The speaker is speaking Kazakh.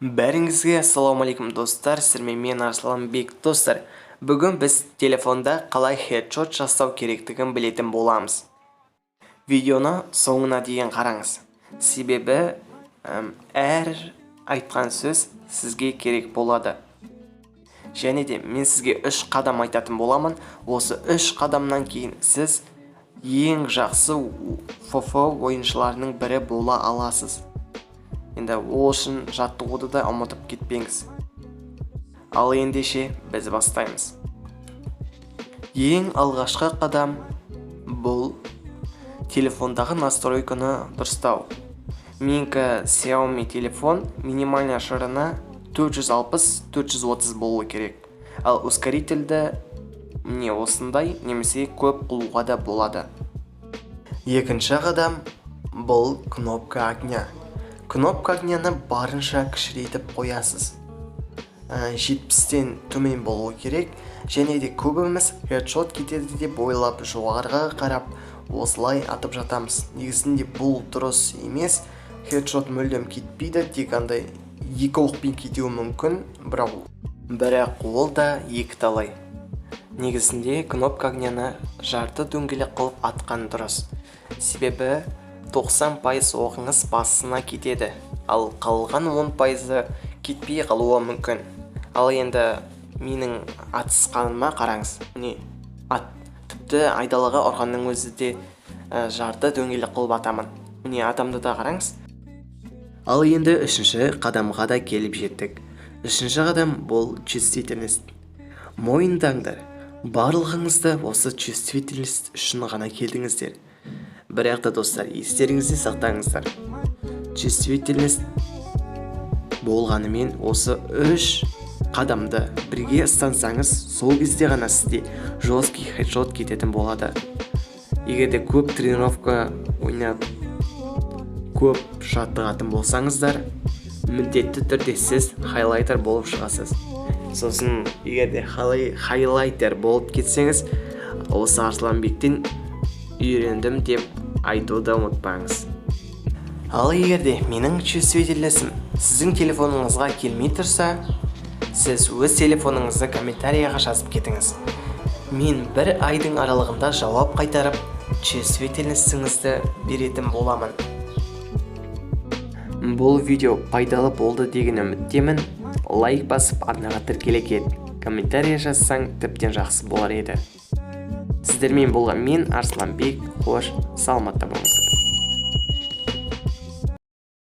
Бәріңізге ассалаумағалейкум, достар! Сіздермен мен, Арсланбек. Достар, бүгін біз телефонда қалай хедшот жасау керектігін білетін боламыз. Видеоны соңына дейін қараңыз, себебі әр айтқан сөз сізге керек болады. Және де мен сізге үш қадам айтатын боламын. Осы үш қадамнан кейін сіз ең жақсы ФФ ойыншыларының бірі бола аласыз. Енді ол үшін жаттығуды да ұмытып кетпеңіз. Ал ендеше біз бастаймыз. Ең алғашқы қадам — бұл телефондағы настройканы дұрыстау. Менікі Xiaomi телефон, минимальная ширина 460 430 болуы керек. Ал ускорительді міне осындай немесе көп қылуға да болады. Екінші қадам — бұл кнопка огня. Кнопка огняны барынша кішірейтіп қоясыз, 70-тен төмен болуы керек. Және де көбіміз хедшот кетеді деп ойлап, жоғарыға қарап осылай атып жатамыз. Негізінде бұл дұрыс емес. Хедшот мүлдем кетпейді, тек андай екі оқпен кетуі мүмкін, бірақ ол да екі талай. Негізінде кнопка огняны жарты дөңгелек қылып атқан дұрыс, себебі 90% оғыңыз басына кетеді, ал қалған 10%-ы кетпей қалуы мүмкін. Ал енді менің атысқаныма қараңыз. Міне, ат тіпті айдалаға ұрғанның өзі де жарты дөңгелек қылып атамын. Міне, атамды да қараңыз. Ал енді үшінші қадамға да келіп жеттік. Үшінші қадам — бұл чувствительность. Мойындаңдар, барлығыңыз да осы чувствительность үшін ғана келдіңіздер. Бірақ та, достар, естеріңізде сақтаңыздар, чувствительность болғанымен, осы үш қадамды бірге ұстансаңыз, сол кезде ғана сізде жесткий хедшот кететін болады. Егер де көп тренировка ойнап, көп жаттығатын болсаңыздар, міндетті түрде сіз хайлайтер болып шығасыз. Сосын егер де хайлайтер болып кетсеңіз, осы Арсланбектен үйрендім деп айтуды ұмытпаңыз. Ал егер де менің чувствительностім сіздің телефоныңызға келмей тұрса, сіз өз телефоныңызды комментарияға жазып кетіңіз. Мен бір айдың аралығында жауап қайтарып, чувствительностіңізді беретін боламын. Бұл видео пайдалы болды деген үміттемін. Лайк басып, арнаға тіркеле кет. Комментарий жазсаң, тіптен жақсы болар еді. Сіздермен болған мен, Арсланбек. Қош, саламатта болыңыздар.